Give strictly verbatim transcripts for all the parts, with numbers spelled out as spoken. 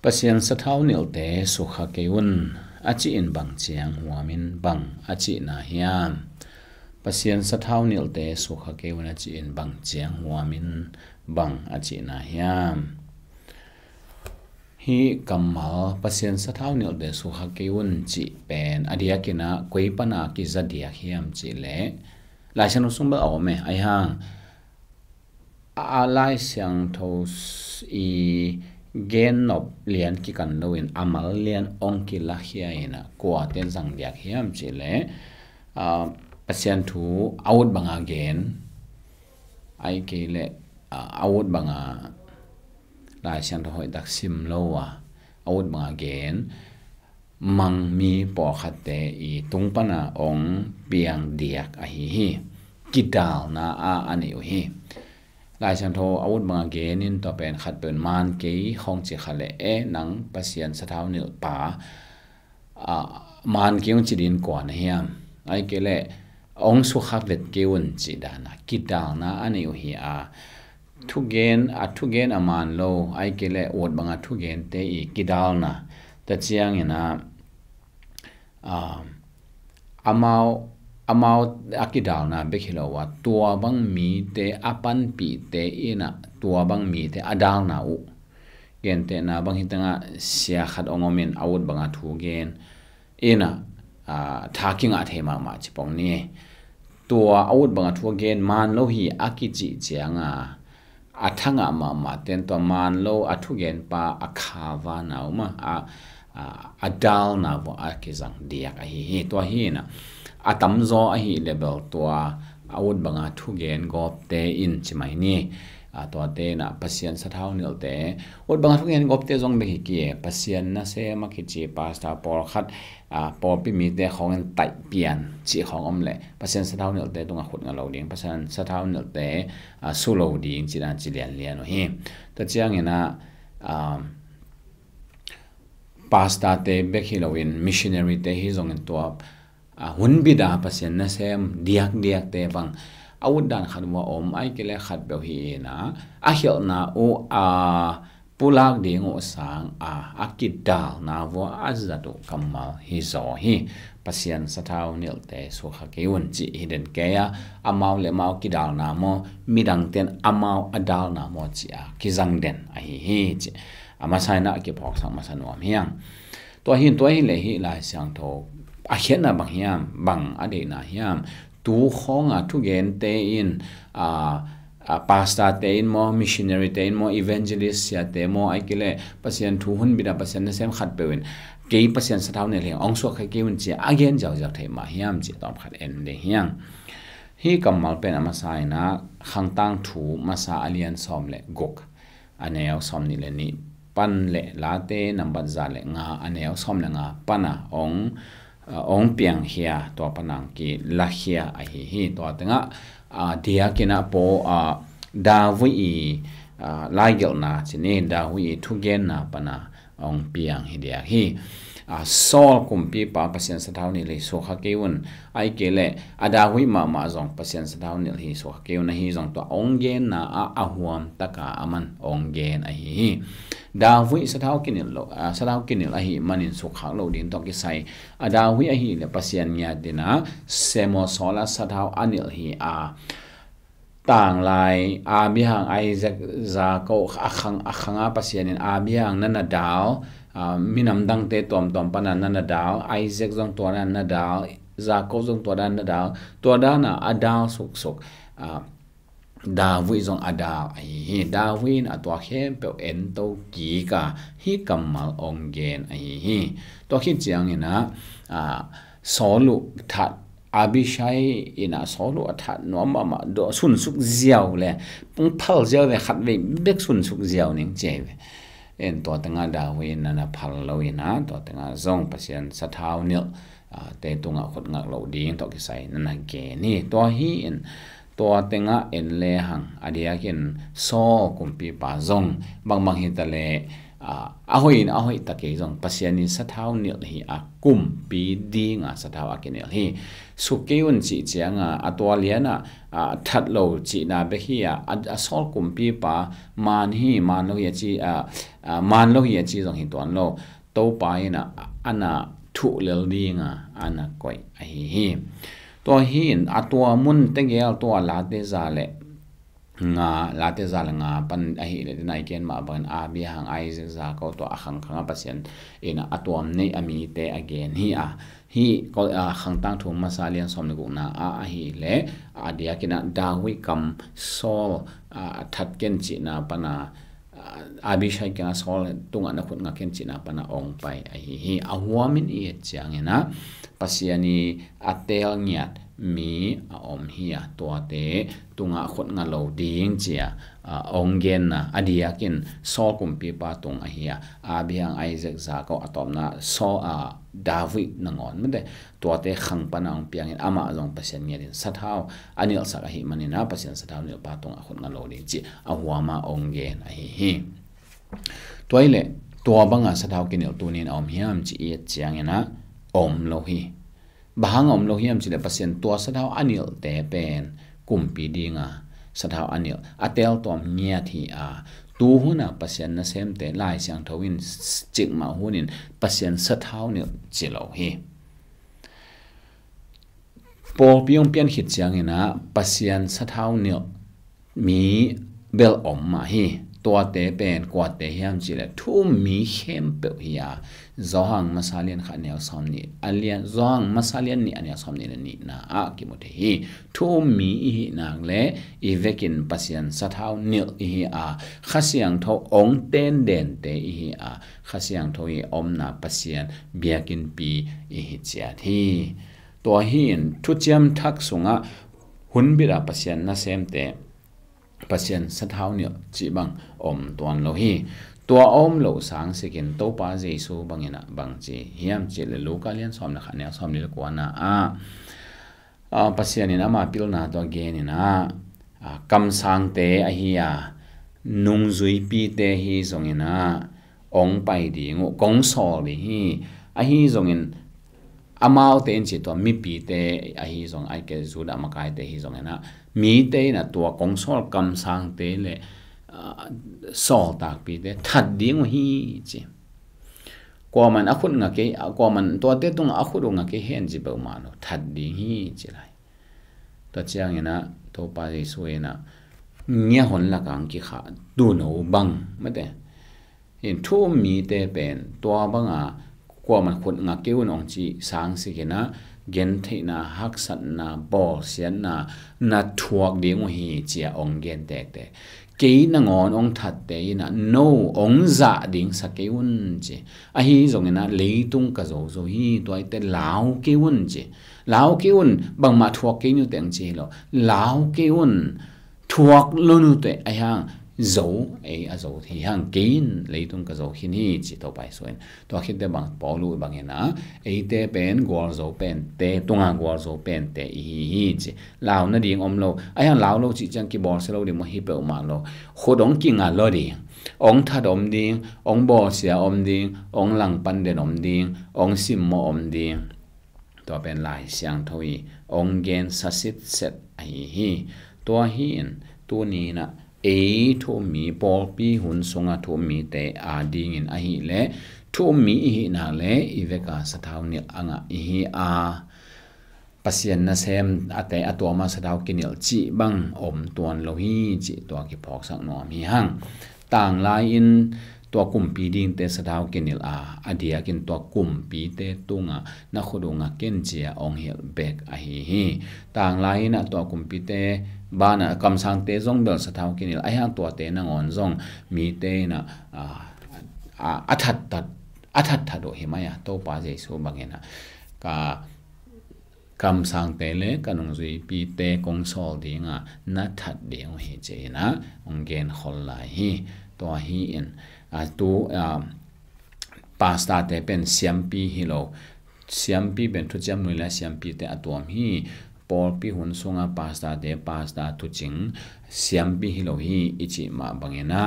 Pasian sathau nilhte sukha kei un, a cihin bang ciang huamin bang a cihna hiam? Pasian sathau nilhte sukha kei un, a cihin bang ciang huamin bang a cihna hiam? Hih kammal Pasian sathau nilhte sukha kei un cih pen a diakin ah koi pana kiza diak hiam cih leh Lai Siangtho sung bel a om e, ahi hang a Lai Siangtho i gen nop lian kikan loin a mal lian ong kilakhia in ah kuate zang diak hiam cih leh, a, Pasian thu a ut banga gen, ahih kei leh, a, a ut banga Lai Siangtho hoihtak sim lo a, a ut banga gen, mang mi pawlkhatte i tung pana ong piang diak ahi hi. Kidalna a a nei uh hi. Lai Siangtho a ut banga gen in tua pen khatpeuh in man kei khawng ci kha leh, e, nang Pasian sathau nilh pa, a, man kei ung ci ding kua na hiam? Ahih kei leh ong sukha vet kei un cih dan a kidalna a nei uh hi. A thugen, a thugen a man lo, ahih kei leh ut banga thugente i kidalna, tua ciangin ah, a, amau, amau a kidalna bek hi lo a, tua bang mite a panpihte in ah tua bang mite a dalna uh, gentehna bang hi teng ah, sia khat ong om in a ut banga thu gen in ah, a, tha kingah thei mahmah ci pong ni. Tua a ut banga thu a gen man lo hi a kicih ciang a, a thangah mahmah ten tua man lo a thugenpa a khavana uh mah a, a, a dalna vua a kizang diak ahi hi. Tua hi in ah a tamzaw ahih leh bel tua a ut banga thugen gawpte in ci mai ni. A, tuate in ah Pasian sathau nilhte, ut banga thugen gawpte zong bek hi kei, Pasian nasem a kici pastor pawlkhat, a, pawlpi mite khawng in taih pian cih khawng om leh Pasian sathau nilhte tungah khut nga lo ding, Pasian sathau nilhte, a, su lo ding cih dan ci lianlian uh hi. Tua ciangin ah, a, pastorte bek hi loin missionaryte hi zongin tua, a, hunbit a Pasian nasem diakdiakte bang a ut dan khat vua om, ahih kei leh khatpeuh hi in ah a khialhna uh a pulak ding uh sang a, a kidalna vua a zat uh kammal hi zaw hi. Pasian sathau nilhte sukha kei un cih hi den kei a, amau le amau kidalna maw, midangte in amau a dalna maw cih a kizang den ahi hi cih a masa in ah kiphawksak masa nuam hi hang. Tua hi in, tua hi leh hih Lai Siangtho a khiatna bang hiam, bang a deihna hiam? Tu khawng a thugente in, a, a, pastorte in maw, missionaryte in maw, evangelist siate maw, ahih kei leh Pasian thu hunbit a Pasian nasem khatpeuh in, kei Pasian sathau nilh hi ung, ong sukha kei un ci a a gen ziauziau thei mah hiam cih tawm khat en ding hi hang. Hih kammal pen a masa in ah Khang Tangthu masa a lian sawm le guk, a neu sawm nih le nih pan le Late nambat za le nga, a neu sawm le nga pana ong, a, ong piangkhia, tua pana ong kilakhia ahi hi. Tua teng ah, a, diakin ah paw, a, David i, a, laigelhna ci ni, David i thugenna pana ong piang hi diak hi. A, Saul kumpipa Pasian sathau nilh hi sukha kei un, ahih kei leh a David mahmah zong Pasian sathau nilh hi sukha kei un, ahi zong tua ong genna ah a huam taka aman ong gen ahi hi. David sathau kinilh lo, a, sathau kinilh ahih manin sukkhak loh ding tawh kisai a, David ahih leh Pasian ngiat in ah Samuel, Saul a sathau a nilh hi a, tanglai Abraham, Isaac, Jacob a khang, a khang a Pasian in Abraham na na dal, a, minam dangte tuamtuam pana na na dal, Isaac zong tua dan na dal, Jacob zong tua dan na dal, tua dan a a dal suksuk, a, David zong a dal ahi hi. David in a tua khempeuh ento kik a, hih kammal ong gen ahi hi. Tua khit ciangin ah, a, Saul uh that, Abishai in ah Saul uh a that nuam mahmah, sunsuk ziau le, pung phal ziau ve, khat vei bek sunsuk ziau ning ci ve. En tua teng ah David in na na phal lo in ah, tua teng ah zong Pasian sathau nilh, a, te tungah khut ngak loh ding tawh kisai na na gen hi. Tua hi in, tua teng ah en lehang a diakin Saul kumpipa zong bangbang hi ta leh, a, a hoih in a hoih ta kei zong Pasian in sathau nilh hi a, kumpi dinga sathau a kinilh hi. Suk kei un cih cianga a tua liana a that lo cihna bek hi a, a, a sawl kumpipa man hi, man lo hi a ci, a, a, man lo hi a ci zong hi tuan lo. Topa in a, a na thuh lel dinga a na koih ahi hi. Tua hi in a tua mun tegel tua Late za le nga, Late za le nga pan ahi le, nai ken mah bangin Abraham, Isaac, Jacob tua a khangkhanga Pasian in a tuam nei a mite a gen hi a. Hi ko, a, Khangtang thu masa lian sawm le gukna a ahi le, a diakin a David kam Saul a that ken cihna pana, a, Abishai kianga Saul tungah na khut nga ken cihna pana ong pai ahi hi. A huamin i et ciangin a Pasian i a teel ngiat mi a om hi a, tuate tungah khut nga lo ding cia, a, ong genna a diakin Saul kumpipa tung ahi a, Abraham, Isaac, Jacob a tawpna Saul, a, David nangawn mate tuate khang pana ong piangin amah zong Pasian ngiatin sathau a nilhsak ahi manin a Pasian sathau nilhpa tungah khut nga lo ding ci a huama ong gen ahi hi. Tua i le tua banga sathau kinilh tunin a om hiam ci i et ciangin a om lo hi. Bang hang om lo hiam ci le Pasian tua sathau a nilhte pen kumpi dinga sathau a nilh a teltuam ngiat hi a, tu huna Pasian nasemte Lai Siangtho in cikmah hunin Pasian sathau nilh ci lo hi. Pawlpi hong pian khit ciangin a Pasian sathau nilh mi bel om mah hi. Tuate pen kuate hiam ci le thu um mi khempeuh hi a, Johan masa lian khat neu sawm nih a lian, Johan masa lian nih a neu sawm nih le nihna ah kimu thei hi. Thu um mi i hih nak le i vekin Pasian sathau nilh i hi a, Kha Siangtho ong tendente i hi a, Kha Siangtho i omna Pasian biakinnpi i hi ciat hi. Tua hi in thuciam thak sungah hunbit a Pasian nasemte Pasian sathau nilh cih bang om tuan lo hi. Tua a om loh sangsikin Topa Jesu bangin a bang ci hiam cih le Luka lian sawm le khat neu sawm nih le kuana ah, a, Pasian in ama pilna tua genin a, a, kamsangte ahi a, nungzuipite hi zongin a, ong pai ding uh, kong sawl ding hi. Ahi zongin amaute in ci tua mipite ahi zong, ai ke Judah makaite hi zongin a, mite in a tua kong sawl kamsangte le, a, sawltakpite that ding uh hi ci. Kuaman a khut nga kei, kuaman tuate tungah a khut uh nga kei hen ci beuh mah lo, that ding hi ci lai. Tua ciangin a Topa Jesu in a ngia hon lakang kikha duno bang mate. In thu um mite pen tua banga kuaman khut nga kei un ong ci sangsikin a gentheihna, haksatna, bawlsiatna na thuak ding uh hi cia ong gen tektek. Kei nangawn ong thatte in a no ong zah ding sa kei un ci. Ahi zongin a leitung ka zo zo hi, tuaite lau kei un ci. Lau kei un, bangmah thuak kei nute ong ci hi lo. Lau kei un, thuak lo nute ahi hang zo, ei a zo hi hang kei in leitung ka zo khin hi ci Topa Jesu in. Tua khitte bang Paulu bangin a, eite pen gualzo pente, tunga gualzo pente i hi hi ci. Lau nading om lo, ahi hang lau lo cih ciang kibawlsia lo ding maw, hi peuhmah lo. Khut ong kinga lo ding, ong that om ding, ong bawlsia om ding, ong langpan den om ding, ong simmawh om ding. Tua pen Lai Siangtho i ong gen sa sitset ahi hi. Tua hi in tuni in a ei thu um mi, pawlpi hun sunga thu um mite a dingin ahih le thu um mi i hih nak le i veka sathau nilh a ngah i hi a, Pasian nasem a te a tuama sathau kinilh cih bang om tuan lo hi cih tua kiphawksak nuam hi hang. Tanglai in tua kumpi dingte sathau kinilh a, a diakin tua kumpite tungah na khut uh nga ken cia ong hilh bek ahi hi. Tanglai in a tua kumpite banah kamsangte zong bel sathau kinilh ahi hang tuate nangawn zong mite in a, a, a, a that that, a that that uh hi mai a, Topa Jesu bangin a ka kamsangte le ka nungzuipite kong sawl dinga na that ding uh hi ci in a ong gen khol lai hi. Tua hi in a tu, a, pastorte pen siampi hi lo. Siampi pen thuciam nui le siampite a tuam hi. Pawlpi hun sunga pastorte, pastor thucing siampi hi lo hi i cih mah bangin a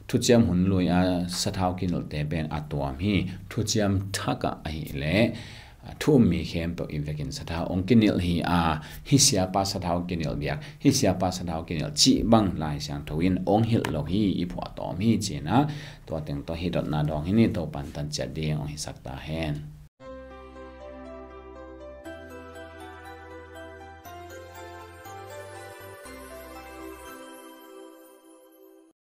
thuciam hun lui a sathau kinilhte pen a tuam hi. Thuciam thak ah ahih leh thu um mi khempeuh i vekin sathau hong kinilh hi. A, hih siapa sathau kinilh biak, hih siapa sathau kinilh cih bang Lai Siangtho in hong hilh lo hi, i phuahtawm hi ci-in ah, tua teng tawh hih dotna dawng hi ni. Topa'n tan ciat ding hong hisak ta hen.